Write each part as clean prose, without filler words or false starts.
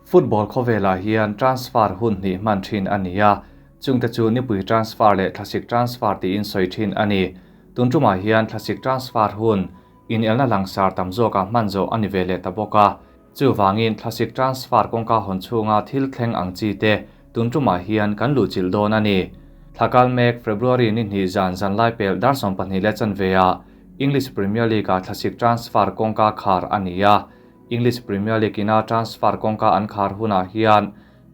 Football khawvelah hian transfer hun hnih hman thin a ni a, chungte chu nipui transfer leh thlasik transfer tiin sawi thin a ni. Tun tumah hian thlasik transfer hun inelna langsar tam zawkah hman zawh a ni ve leh ta bawk a. Chuvangin thlasik transfer kawngka hawn chhunga thil thleng ang chi te tun tumah hian kan luhchilh dawn a ni. Thla kal mek February ni hnih zan zanlai pelh dar 12 leh chanve ah English Premier League ah thlasik transfer kawngka khar a ni a. English Premier League ina transfer kawngka an khar hunah hian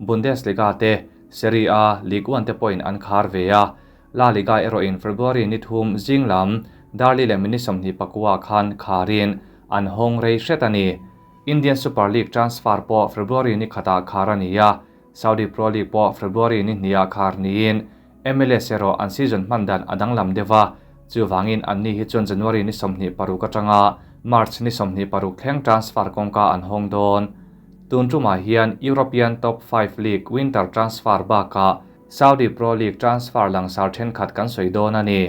Bundesliga te, Serie A, Ligue 1 te pawhin an khar ve a. La Liga erawhin February ni thum zing lam Darli leh minute 29 khan kharin an hawng rei hret a ni. Indian Super League transfer pawh February ni khatah khar a ni a, Saudi Pro League pawh February ni hniah khar niin MLS erawh an season hman dan a danglam deuh a, chuvangin anni hi chuan January ni 26 atanga March ni 26 thleng transfer kawngka an hawng dawn. Tun tumah hian European Top 5 League winter transfer bakah Saudi Pro League transfer langsar thenkhat kan sawi dawn a ni.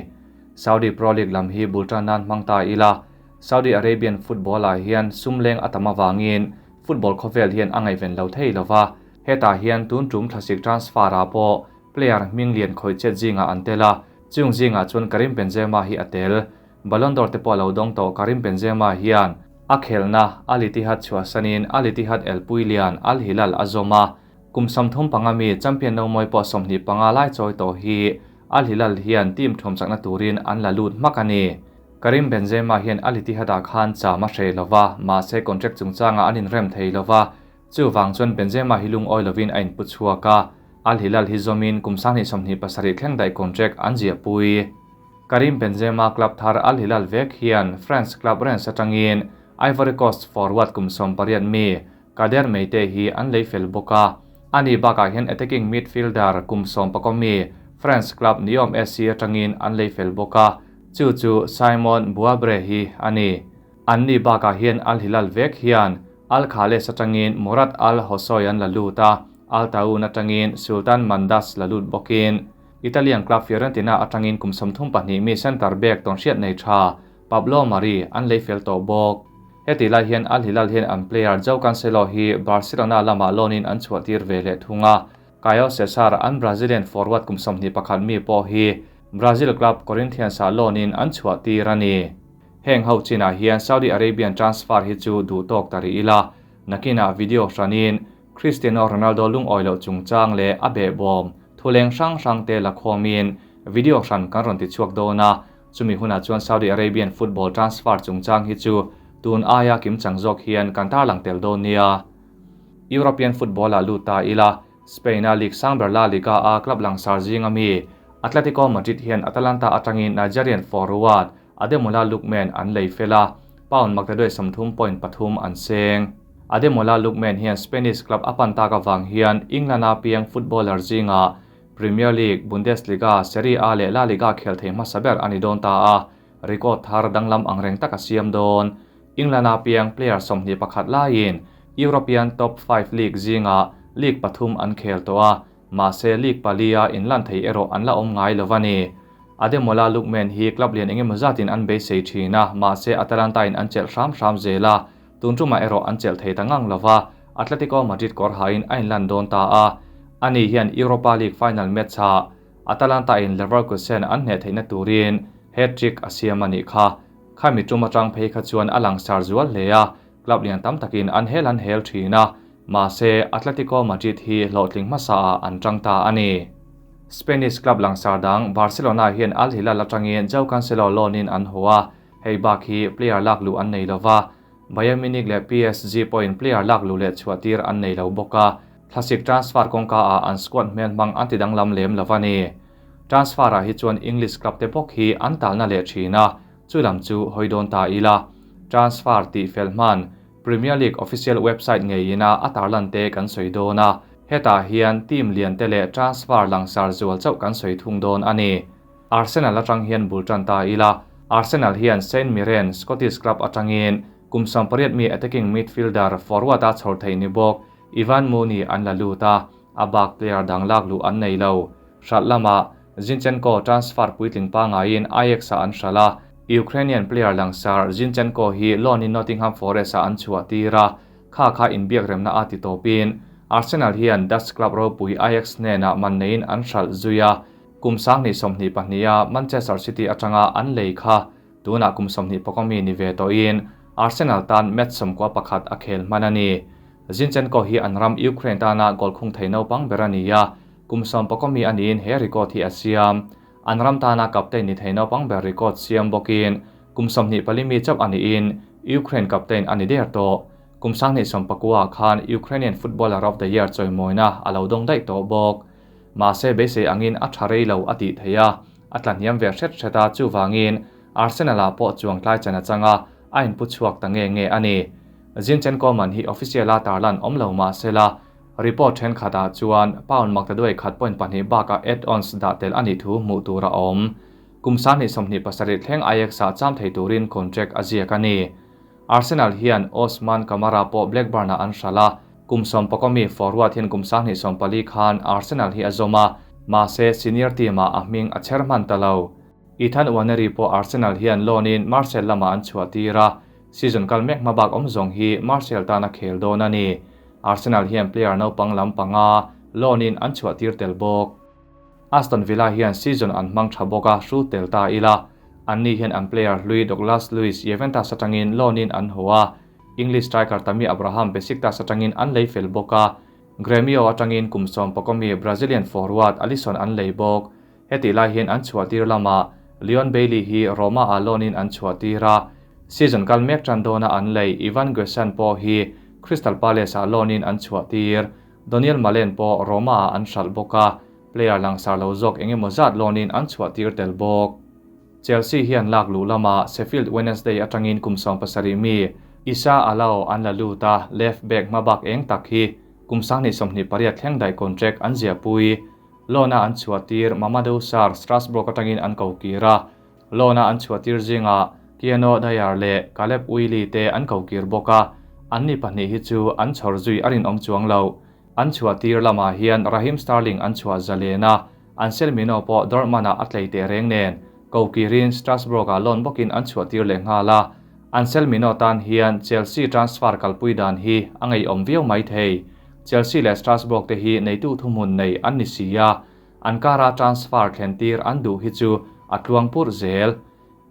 Saudi Pro League lam hi bultan nan hmang ta ila, Saudi Arabian football ah hian sumleng a tam avangin football khawvel hian a ngaihven lo thei lova, hetah hian tun tum thlasik transfer ah pawh player hming lian khawih chet zingah an tel a, chung zingah chuan Karim Benzema hi a tel. Ballon d'Or te pawh lo dawng tawh Karim Benzema hian a khelhna Al Ittihad chhuahsanin Al Ittihad elpui lian Al Hilal a zawm a, kum 35 mi champion no mawi pawh 25 lai chawi tawh hi Al Hilal hian team thuam chakna turin an la lut hmak a ni. Karim Benzema hian Al Ittihad ah khan cham a hreh lova, mahse contract chungchangah an inrem thei lova, chuvang chuan Benzema hi lungawi lovin a inpu chhuak a, Al Hilal hi zawmin kum 2027 thleng daih contract an ziahpui. Karim Benzema club thar Al Hilal vek hian France club Rennes atangin Ivory Coast forward kum 18 mi Kader Meite hi an lei fel bawk a. Ani bakah hian attacking midfielder kum 14 mi France club Niom SC atangin an lei fel bawk a, chu chu Simon Buabre hi ani. Anni bakah hian Al Hilal vek hian Al Khales atangin Murad Al Hosoi an la lut a, Al Taun atangin Sultan Mandas la lut bawkin Italian club Fiorentina atangin kum 32 mi center back tawn hriat nei tha Pablo Mari an lei fel tawh bawk. Heti lai hian Al Hilal hian an player João Cancelo hi Barcelona lamah loan-in an chhuahtir ve leh thung a. Caio Cesar an Brazilian forward kum 21 mi pawh hi Brazil club Corinthians ah loan-in an chhuahtir a ni. Heng ho chinah hian Saudi Arabian transfer hi chu duh tawk ta rih ila, nakinah video hranin Cristiano Ronaldo lungawi loh chungchang leh a behbawm thuleng hrang hrang te la khawmin video hran kan rawn ti chhuak dawn a, chumi hunah chuan Saudi Arabian football transfer chungchang hi chu tun aia kimchang zawk hian kan tarlang tel dawn nia. European football ah lut ta ila, Spain a League sangber La Liga a club langsar zinga mi Atletico Madrid hian Atalanta atangin Nigerian forward Ademola Lookman an lei fel a, pound maktaduai 30.3 an seng. Ademola Lookman hian Spanish club a pan tak awang hian England a piang footballer zinga Premier League, Bundesliga, Serie A leh La Liga khel thei hmasa ber ani dawn ta a, record thar danglam angreng tak a siam dawn. England a piang player 21 laiin European Top 5 League zinga League pathum an khel tawh a, mahse League palia inlan thei erawh an la awm ngai lovani. Ademola Lookman hi club lian engemaw zatin an beisei thin a, mahse Atalanta in an chelh hram hram zel a, tun tumah erawh an chelh thei ta ngang lova, Atletico Madrid kawr hain a inlan dawn ta a. Ani hian Europa League final match ah Atalanta in Leverkusen an hneh theihna turin hat-trick a siam ani kha. Khami tum atang phei kha chuan a langsar zual hle a, club lian tam takin an hel thin a, mahse Atletico Madrid hi hlawhtling hmasa ah an tang ta ani. Spanish club langsar dang Barcelona hian Al Hilal atangin João Cancelo loan-in an haw a, hei bak hi player lak lu an nei lova, Bayern Munich leh PSG pawhin player lak lu leh chhuahtir an nei lo bawk a, thlasik transfer kawngka ah an squad hmel hmang an ti danglam lem lovani. Transfer ah hi chuan English club te bawk hi an talna leh thin a, chulam chu hawi dawn ta ila. Transfer tih fel hman Premier League official website ngeiin a atarlan te kan sawi dawn a, hetah hian team lian te leh transfer langsar zual chauh kan sawi thung dawn ani. Arsenal atang hian bultan ta ila, Arsenal hian St Mirren Scottish club atangin kum 18 mi attacking midfielder forward a chhawr thei ni bawk Ivan Mooney an la lut a, a bak player dang lak lu an nei lo. Hral lama Zinchenko transfer puitling pa ngaiin Ajax a an hrala, Ukrainian player langsar Zinchenko hi loan in Nottingham Forest a an chhuah tira, kha kha inbiak remna a ti tawpin. Arsenal hian Dutch club ropui Ajax hnenah man neiin an hralh zui a, kum 2022 a Manchester City atanga an lei kha tunah kum 21 mi ni ve tawhin Arsenal tan match 91 a khel hman a ni. Zinchenko hi an ram Ukraine tana goal khung thei naupang ber a ni a, kum 11 mi a niin he record hi a siam. An ram tana captain ni thei naupang ber record siam bawkin kum 24 mi chauh a niin Ukraine captain a ni der tawh. Kum 2019 khan Ukrainian Footballer of the Year chawimawina a lo dawng daih tawh bawk. Mahse beisei angin a tha rei lo a tih theih a, a tlahniam ve hret hret a, chuvangin Arsenal-ah pawh chuang tlai chan a chang a, a inpu chhuak ta nge nge a ni. Zinchenko man hi official-a tarlan awm lo mah sela, report thenkhatah chuan pound maktaduai khat point pahnih bakah add-ons dah tel a nih thu hmuh tur a awm. Kum 2027 thleng Ajax-ah cham thei turin contract a ziak a ni. Arsenal hian Osman Kamara pawh Blackburn-ah an hralh a, kum 11 mi forward hian kum 2024 khan Arsenal hi a zawm a, mahse senior team-ah a hming a chher hman ta lo. Ethan Nwaneri pawh Arsenal hian loan-in Marseille lamah an chhuah tir a, season kal mek hma bak awm zawng hi Marseille tan a khel dawn a ni. Arsenal hian player naupang lam panga loan-in an chhuah tir tel bawk. Aston Villa hian season an hmang tha bawk a, hru tel ta ila. Anni hian an player hlui Douglas Luiz Juventus atangin loan-in an haw a, English striker Tammy Abraham Besiktas atangin an lei fel bawk a, Gremio atangin kum 11 mi Brazilian forward Alisson an lei bawk. Heti lai hian an chhuah tir lamah Leon Bailey hi Roma-ah loan-in an chhuah tir a, season kal mek tan dawna an lei Ivan Greshan pawh hi Crystal Palace-ah loan-in an chhuah tir. Daniel Malen pawh Roma-ah an hralh bawk a, player langsar lo zawk eng emaw zat loan-in an chhuah tir tel bawk. Chelsea hian lak luh lamah Sheffield Wednesday atangin kum 17 mi Issa Alao an la lut a, left back hma bak eng tak hi kum 2028 thleng daih contract an ziahpui. Loan-a an chhuah tir Mamadou Sarr Strasbourg atangin an ko kir a, loan-a an chhuah tir zingah Kiano Dyer leh Caleb Wiley te an ko kir bawk a, anni pahnih hi chu an chhawr zui a rinawm chuang lo. An chhuah tir lamah hian Raheem Sterling an chhuah zalen a, Anselmino pawh Dortmund-ah a tlei teh reng nen ko kirin Strasbourg-ah loan bawkin an chhuah tir leh nghal a, Anselmino tan hian Chelsea transfer kalpui dan hi a ngeiawm viau mai thei. Chelsea leh Strasbourg te hi neitu thuhmun nei an ni si a, an kara transfer thlen tir an duh hi chu a tluang purh zel.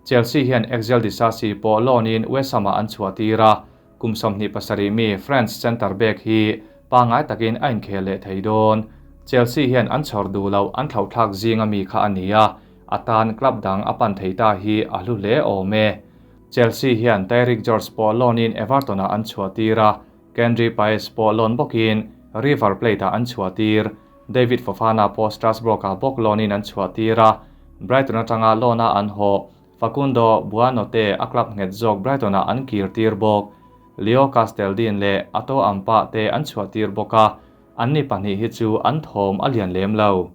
Chelsea hian Axel Disasi pawh loan-in West Ham-ah an chhuah tir a, kum 27 mi French centre back hi pangai takin a inkhel leh thei dawn. Chelsea hian an chhawr duh loh an thlauhthlak zinga mi kha a ni a, a tan club dang a pan thei ta hi a hlu hle awm e. Chelsea hian Tyrick George pawh loan-in Everton-ah an chhuah tir a, Kendry Paez pawh loan bawkin River Plate-ah an chhuah tir. David Fofana pawh Strasbourg-ah bawk loan-in an chhuah tir a, Brighton atanga loan-a an haw Facundo Buonanotte a club nghet zawk Brighton-ah an kir tir bawk. Leo Casteldin leh Ato Ampah te an chhuah tir bawk a, anni pahnih hi chu an thawm a lian lem lo.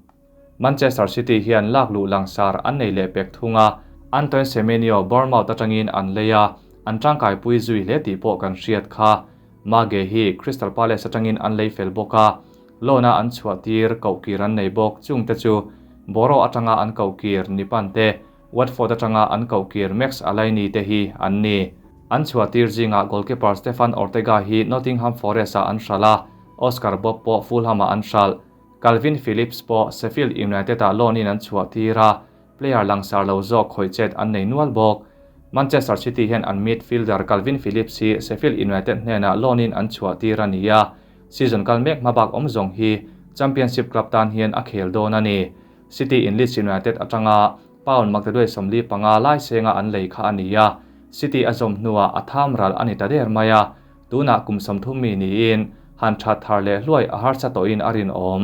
Manchester City hian lak luh langsar an nei leh pek thung a, Antoine Semenyo Bournemouth atangin an lei a, an tangkaipui zui hle tih pawh kan hriat kha. Mage hi Crystal Palace atangin an lei fel bawk a, loan-a an chhuah tir kohkir an nei bawk. Chungte chu Boro atanga an kohkir Nipan te, Watford atanga an kohkir Max Alaini te hi an ni. An chhuah tir zingah goalkeeper Stefan Ortega hi Nottingham Forest-ah an hralh a, Oscar Bobb pawh Fulham-ah an hralh. Kalvin Phillips pawh Sheffield United-ah loan-in an chhuah tir a, player langsar lo zawk khawih chet an nei nual bawk. Manchester City hian an midfielder Kalvin Phillips hi Sheffield United hnenah loan-in an chhuah tir a ni a, season kal mek hma bak awm zawng hi Championship club tan hian a khel dawn a ni. City in Leeds United atanga pound maktaduai 45 lai senga an lei kha a ni a, City a zawm hnuah a tham ral a ni ta der mai a, tunah kum 30 mi niin han that thar leh hluai a harsa tawhin a rinawm.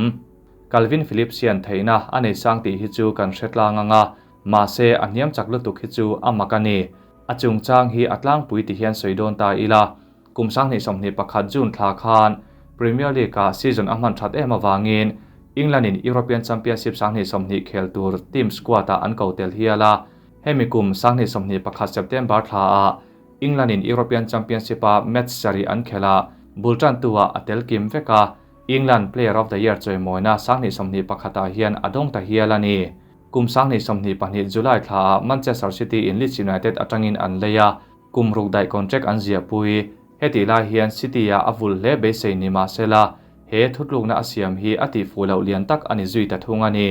Kalvin Phillips hian theihna a nei sang tih hi chu kan hre tlang anga, mahse a hniam chak lutuk hi chu a mak a ni. A chungchang hi a tlangpui ti hian sawi dawn ta ila, kum 2021 June thla khan Premier League-ah season a hman that em awangin England-in European Championship 2020 khel tur team squad-ah an ko tel hial a, hemi kum 2021 September thlaah England-in European Championship-a match sarih an khel a, bul tantu-ah a tel kim vek a, England Player of the Year chawimawina 2021-ah hian a dawng ta hial a ni. Kum 2022 July thlaah Manchester City in Leeds United atangin an lei a, kum ruk daih contract an ziahpui. Heti lai hian City-ah a vul hle beisei ni mahsela, He thutlukna a siam hi a tihfuh loh lian tak a ni zui ta thung a ni.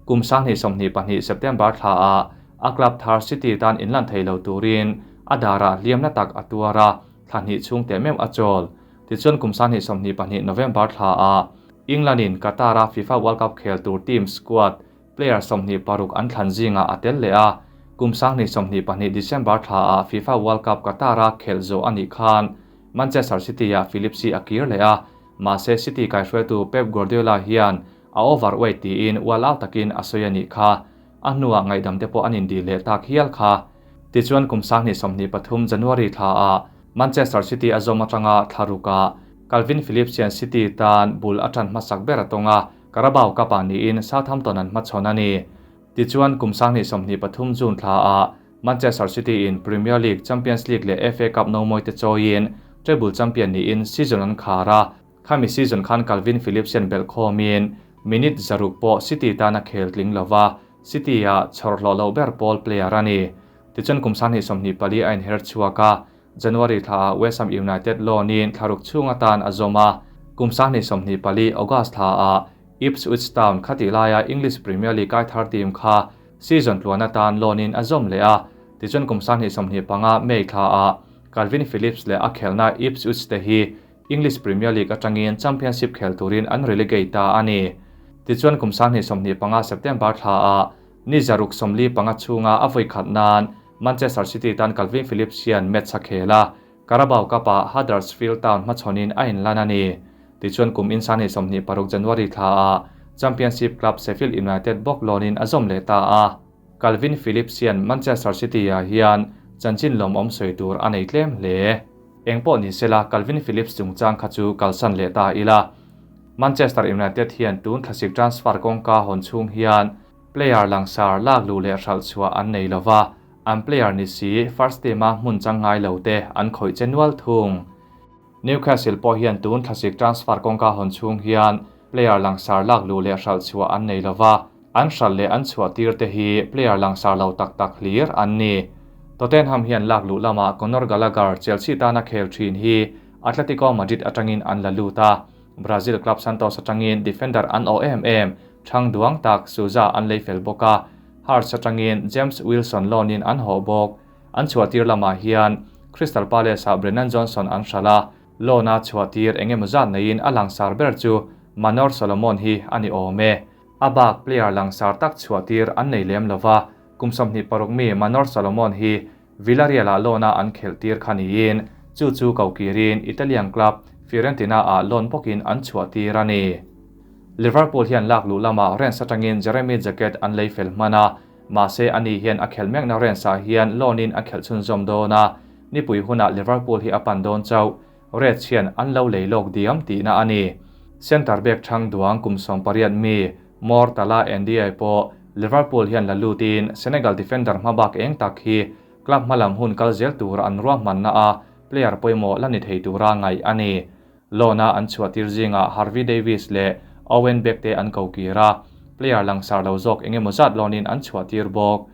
Kum 2022 September thlaah a club thar City tan inlan thei lo turin a darah hliamna tak a tuar a, thla hnih chhung teh meuh a chawl. Tichuan kum 2022 November thlaah England-in Qatar-a FIFA World Cup khel tur team squad player 26 an thlan zingah a tel leh a. Kum 2022 December thlaah FIFA World Cup Qatar-a khelh zawh a nih khan Manchester City-ah Phillips hi a kir leh a, mahse City kaihruaitu Pep Guardiola hian a overweight tiin ual au takin a sawi a nih kha. A hnuah ngaihdam te pawh an indil leh tak hial kha. Tichuan kum 2023 January thlaah Manchester City a zawm atanga thla rukah Kalvin Phillips hian City tan bul a tan hmasak ber a tawng a, Carabao Cup-ah niin Southampton an hmachhawn a ni. Tichuan kum 2023 June thlaah Manchester City in Premier League, Champions League leh FA Cup nomawi te chawiin treble champion niin season an khar a. Khami season khan Kalvin Phillips hian belh khawmin minute 600 pawh City tan a khel tling lova, City-ah chhawr hlawh loh ber pawl player a ni. Tichuan kum 2024 a inher chhuak a, January thlaah West Ham United loan-in thla ruk chhung atan a zawm a. Kum 2024 August thlaah Ipswich Town khatih laia English Premier League kai thar team kha season tluan atan loan-in a zawm leh a. Tichuan kum 2025 May thlaah Kalvin Phillips leh a khelhna Ipswich te hi English Premier League atangin Championship khel turin an relegate ta a ni. Tichuan kum 2025 September thlaah ni 645 chhunga a vawi khat nan Manchester City tan Kalvin Phillips hian match a khel a, Carabao Cup-ah Huddersfield Town hmachhawnin a inlan a ni. Tichuan kum in 2026 January thlaah Championship club Sheffield United bawk loan-in a zawm leh ta a. Kalvin Phillips hian Manchester City-ah hian chanchin lawmawm sawi tur a nei tlem hle. Eng pawh ni sela Kalvin Phillips chungchang kha chu kalsan leh ta ila. Manchester United hian tun thlasik transfer kawngka hawn chhung hian player langsar lak luh leh hralh chhuah an nei lova, an player ni si first team-a hmun chang ngai lo te an khawih che nual thung. Newcastle pawh hian tun thlasik transfer kawngka hawn chhung hian player langsar lak luh leh hralh chhuah an nei lova, an hralh leh an chhuah tir te hi player langsar lo tak tak hlir an ni. Tottenham hian lak luh lamah Conor Gallagher Chelsea tana khel thin hi Atletico Madrid atangin an la lut a, Brazil club Santos atangin defender an awh em em thang duang tak Souza an lei fel bawk a, Hearts atangin James Wilson loan-in an hawh bawk. An chhuah tir lamah hian Crystal Palace-ah Brennan Johnson an hralh a, loan-a chhuah tir eng emaw zat neiin a langsar ber chu Manor Solomon hi a ni awm e. A bak player langsar tak chhuah tir an nei lem lova, kum 26 mi Manor Solomon hi Villarreal-ah loan-a an khelh tir kha niin chu chu kokirin Italian club Fiorentina-ah loan bawkin an chhuah tir a ni. Liverpool hian lak luh lamah Rennes atangin Jeremy Jacquet an lei fel hman a, mahse ani hian a khelh mekna Rennes-ah hian loan-in a khelh chhunzawm dawn a, nipui hunah Liverpool hi a pan dawn chauh. Reds hian an lo lei lawk diam tihna a ni. Centre back thang duang kum 18 mi Mor Tala Ndiaye pawh Liverpool hian la lutin Senegal defender hmabak eng tak hi club hmalam hun kal zel tur an ruahmanna a player pawimawh la ni thei tura ngaih a ni. Loan-a an chhuah tir zingah Harvey Davies leh Owen Beck te an kokir a, player langsar lo zawk eng emaw zat loan-in an chhuah tir bawk.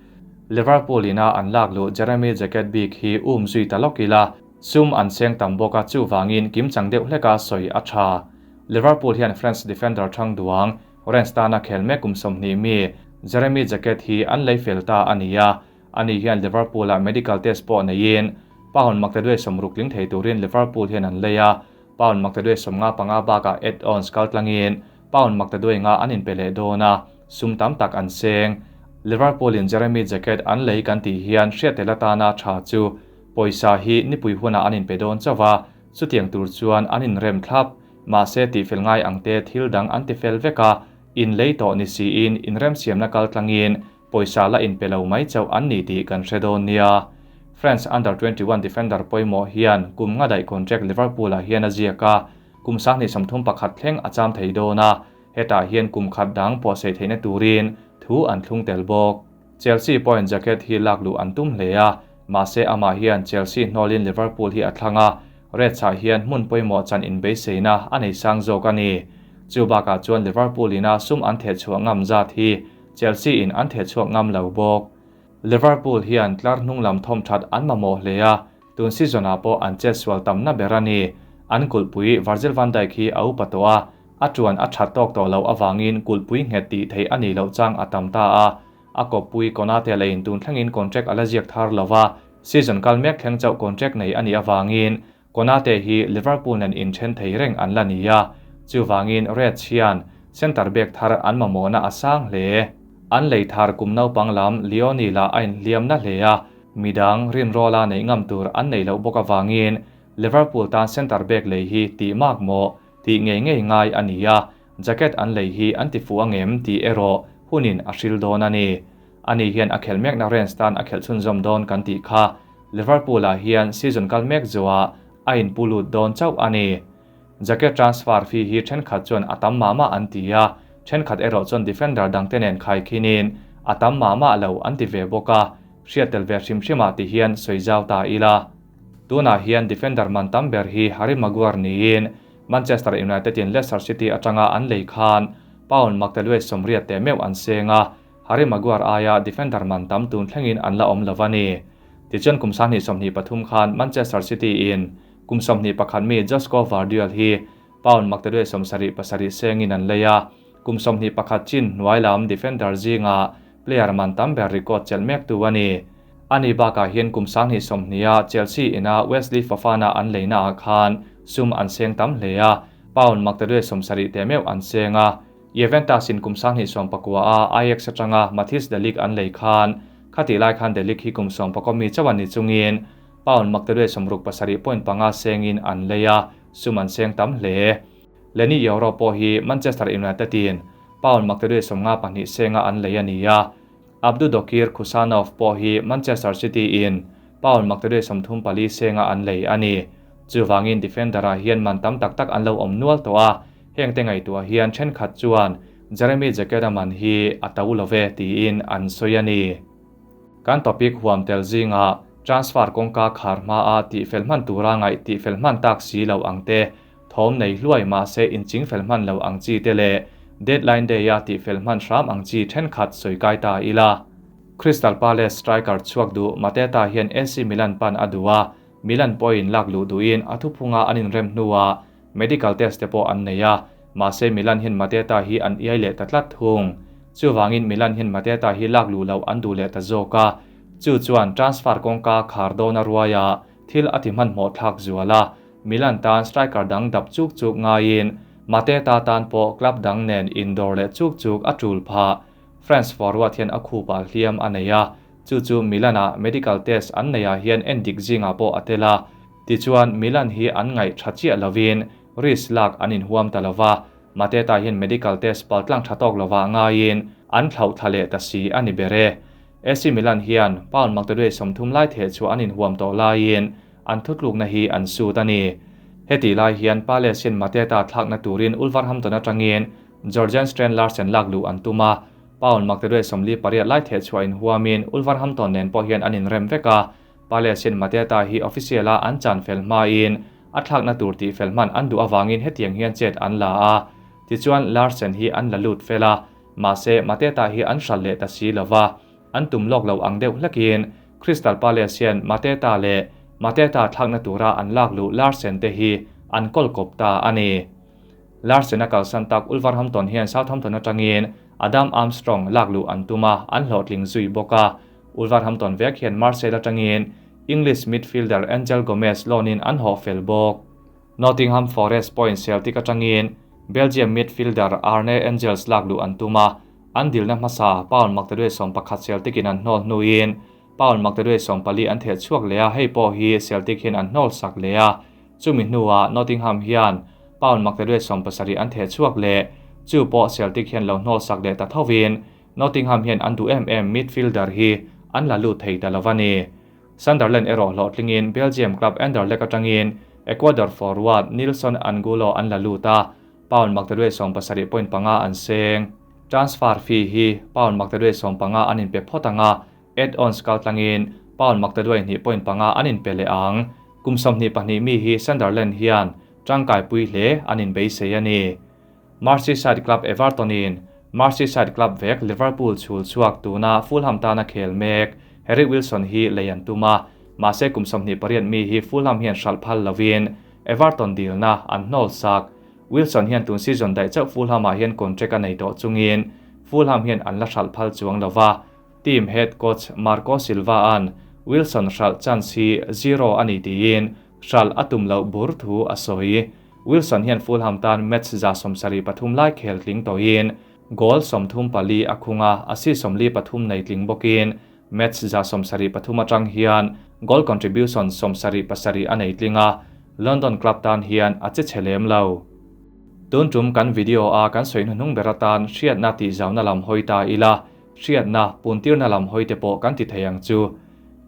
Liverpool ina an lak luh Jeremy Jacquet bik hi um zui ta lawk ila, sum an seng tam bawk a, chuvangin kimchang deuh hleka sawi a tha. Liverpool hian French defender thang duang Rennes tana khel mek kum 20 mi Jeremy Jacquet hi an lei fel ta a ni a, ani hian Liverpool-ah medical test pawh neiin pound maktaduai 60 tling thei turin Liverpool hian an lei a, pound maktaduai 55 bakah add-ons kal tlangin pound maktaduai nga an inpe leh dawn a, sum tam tak an seng. Liverpool-in Jeremy Jacquet an lei kan tih hian hriat tel atana tha chu pawisa hi nipui hunah an inpe dawn chauh a, chutiang tur chuan an inrem thlap, mahse tihfel ngai ang te thil dang an tifel vek a, in lei tawh ni siin inrem siamna kal tlangin pawisa la inpe lo mai chauh an ni tih kan hre dawn nia. France under 21 defender pawimawh hian kum nga daih contract Liverpool-ah hian a ziak a, kum 2031 thleng a cham thei dawn a, hetah hian kum khat dang pawh sei theihna turin thu an thlung tel bawk. Chelsea pawhin Jacquet hi lak luh an tum hle a, mahse amah hian Chelsea hnawlin Liverpool hi a thlang a, Reds-ah hian hmun pawimawh chan inbeiseina a nei sang zawk a ni. Chu bakah chuan Liverpool ina sum an theh chhuah ngam zat hi Chelsea in an theh chhuak ngam lo bawk. Liverpool hian tlar hnung lam thawm that an mamawh hle a, tun season-ah pawh an chet sual tamna ber a ni. An kulhpui Virgil van Dijk hi a upa tawh a, A tuan a that tawk tawh loh avangin kulhpui nghet tih theih a nih loh chang a tam ta a, a kawppui Konate leiin tun thlengin contract a la ziak thar lo va, season kal mek thleng chauh contract nei a nih avangin Konate hi Liverpool nen inthen thei reng an la ni a, chuvangin Reds hian centre back thar an mamawhna a sang hle. An lei thar kum naupang lam Leoni lah a inhliamna hle a, midang rinrawla neih ngam tur an neih loh bawk avangin Liverpool tan centre back lei hi tih mak maw tih ngei ngei ngai a ni a, jacket an lei hi an ti fuh angem tih erawh hunin a hril dawn a ni. Ani hian a khelh mekna Rennes tan a khelh chhunzawm dawn kan tih kha Liverpool-ah hian season kal mek zuah a inpu lut dawn chauh a ni. Jacket transfer fee hi thenkhat chuan a tam mah mah an ti a, thenkhat erawh chuan defender dangte nen khaikhinin a tam mah mah lo an ti ve bawk a, hriat tel ve hrim hrimah ti hian sawi zau ta ila. Tunah hian defender man tam ber hi Harry Maguire niin Manchester United in Leicester City atanga an lei khan pound maktaluai 80 teh meuh an seng a, Harry Maguire aia defender man tam tun thlengin an la awm lo a ni. Tichuan kum 2023 khan Manchester City in kum 21 mi Josko Gvardiol hi pound maktaluai 77 sengin an lei a, kum 21 chin hnuai lam defender zinga player man tam ber record chelh mek tu a ni. Ani bakah hian kum 2020 a Chelsea ina Wesley Fofana an leina ah khan sum an seng tam hle a, pound maktaluai 70 teh meuh an seng a. Juventus in kum 2019 a Ajax atanga Matthijs de Ligt an lei khan khati lai khan de Ligt hi kum 19 mi chawan ni chungin pound maktaluai 67.5 sengin an lei a, sum an seng tam hle. Leny Yoro pawh hi Manchester United in pound maktaluai 52 senga an lei a ni a. Abdudokir Khusanov pawh hi Manchester City in pound maktaluai 34 senga an lei a ni. Chuwangin defender ah hian man tam tak tak an lo awm nual tawh a, heng te ngaihtuah hian thenkhat chuan Jeremy Jacquet-a man hi a to love tiin an sawi a ni. Kan topic huam tel zinga transfer kawngka khar hma a tih fel hman tura ngaih tih fel hman tak si lo ang te, thawm nei hluai mah se inching fel hman lo ang chi te leh deadline day a tih fel hman hram ang chi thenkhat sawi kai ta ila. Crystal Palace striker chhuak duh Mateta hian AC Milan pan a duh a, Milan pawhin lak luh duhin a thuphunga an inrem hnuah medical test te pawh an nei a, mahse Milan hian Mateta hi an iai leh ta tlat thung. Chuwangin Milan hian Mateta hi lak luh loh an duh leh ta zawk a, chu chuan transfer kawngka khar dawn a ruaia thil a ti hmanhmawh thlak zual a, Milan tan striker dang dap chuk chuk ngaiin Mateta tan pawh club dang nen indawr leh chuk chuk a tul phah. France forward hian a khupa hliam a nei a, chu chu Milan a medical test an nei ah hian en dik zinga pawh a tel a. Tichuan Milan hi an ngaih tha chiah lovin risk lak an inhuam ta lova, Mateta hian medical test paltlang tha tawk lova ngaiin an thlauh thla leh ta si a ni ber e. AC Milan hian pound maktaluai 30 lai theh chu an inhuam tawh laiin an thutlukna hi an sut a ni. Heti lai hian Palace hian Mateta thlakna turin Wolverhampton atangin Jorgen Strand Larsen lak luh an tum a, pound maktaluai 48 lai theh chhuah inhuamin Wolverhampton nen pawh hian an inrem vek a. Palace hian Mateta hi official a an chan fel hmain a thlakna tur tih fel hman an duh awangin hetiang hian chet an la a. Tichuan Larsen hi an la lut fel a, mahse Mateta hi an hral leh ta si lova, an tum lawk lo ang deuh hlekin Crystal Palace hian Mateta leh Mateta thlakna tura an lak luh Larsen te hi an kawl kawp ta a ni. Larsen a kalsan tak Wolverhampton hian Southampton atangin Adam Armstrong lak luh an tum a, an hlawhtling zui bawk a. Wolverhampton vek hian Marseille atangin English midfielder Angel Gomes loan-in an haw fel bawk. Nottingham Forest pawhin Celtic atangin Belgium midfielder Arne Engels lak luh an tum a, an dilna hmasa pound maktaluai 11 Celtic in an hnawl hnuin pound maktaluai 14 an theh chhuak leh a, hei pawh hi Celtic hian an hnawl sak leh a. Chumi hnuah Nottingham hian pound maktaluai 70 an theh chhuak leh, chu pawh Celtic hian lo hnawl sak leh ta thovin Nottingham hian an duh em em midfielder hi an la lut thei ta lova ni. Sunderland erawh hlawhtlingin Belgium club Anderlecht atangin Ecuador forward Nilson Angulo an la lut a, pound maktaluai 70.5 an seng. Transfer fee hi pound maktaluai 15 an inpe phawt anga, add-ons kaltlangin pound maktaluai 2.5 an inpe leh ang. Kum 22 mi hi Sunderland hian tangkai pui hle an inbeisei a ni. Merseyside club Everton in Merseyside club vek Liverpool chhul chhuak tuna Fulham tana khel mek Harry Wilson hi lei an tum a, mahse kum 28 mi hi Fulham hian hral phal lovin Everton dilna an hnawl sak. Wilson hian tun season daih chauh Fulham ah hian contract a nei tawh chungin Fulham hian an la hralh phal chuang lo va, team head coach Marco Silva-a'n Wilson hralh chance hi zero a ni tiin hralh a tum loh bur thu a sawi. Wilson hian Fulham tan match 73 lai khel tling tawhin goal 34 a khung a, assist 43 nei tling bawkin match 73 atang hian goal contribution 77 a nei tling a, London club tan hian a che chhe lem lo. Tun tum kan video a kan sawi hnuhnung ber atan hriatna tih zauna lam hawi ta ila, hriatna puntirna lam hawi te pawh kan ti thei ang chu.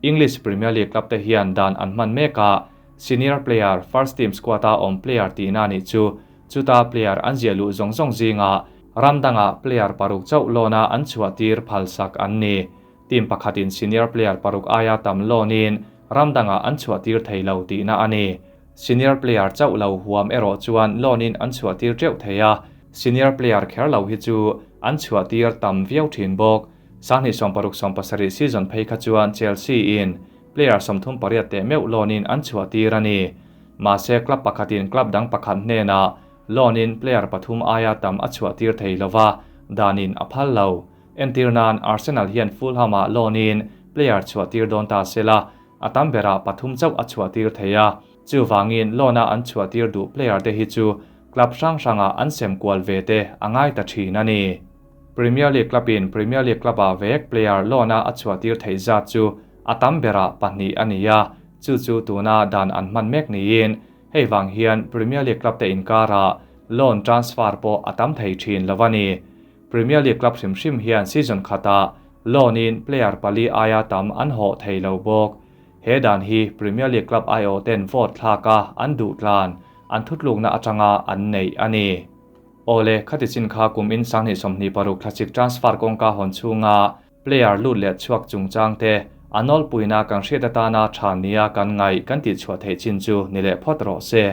English Premier League club te hian dan an hman mek a, senior player, first team squad a awm player tihna nih chu, chuta player an ziah luh zawng zawng zingah ram dangah player paruk chauh loan a an chhuah tir phalsak an ni. Team pakhatin senior player paruk aia tam loan in ram dangah an chhuah tir thei lo tihna a ni. Senior player chauh lo huam erawh chuan loan in an chhuah tir teuh thei a, senior player kher lo hi chu an chhuah tir tam viau thin bawk. 2016/17 season phei kha chuan Chelsea in player 38 teh meuh loan in an chhuah tir a ni. Mahse club pakhatin club dang pakhat hnenah loan in player pathum aia tam a chhuah tir thei lova, danin a phal lo. Entir nan Arsenal hian Fulham ah loan in player chhuah tir dawn ta sela, a tam berah pathum chauh a chhuah tir thei a. Chuvangin loan a an chhuah tir duh player te hi chu club hrang hrangah an sem kual ve te a ngai ta thin a ni. Premier League club in Premier League club ah vek player loan a a chhuah tir theih zat chu a tam berah pahnih a ni a, chu chu tuna dan an hman mek niin hei vang hian Premier League club te inkarah loan transfer pawh a tam thei thin lo a ni. Premier League club hrim hrim hian season khatah loan in player pali aia tam an hawh thei lo bawk. He dan hi Premier League club aiawh ten vote thlak a an duh tlan an thutlukna atanga an neih a ni. Awle, khati chin kha kum in 2026 thlasik transfer kawngka hawn chhunga player lut leh chhuak chungchang te a nawlpuina kan hriat atana tha nia kan ngaih kan tihchhuah theih chin chu ni leh phawt rawh se.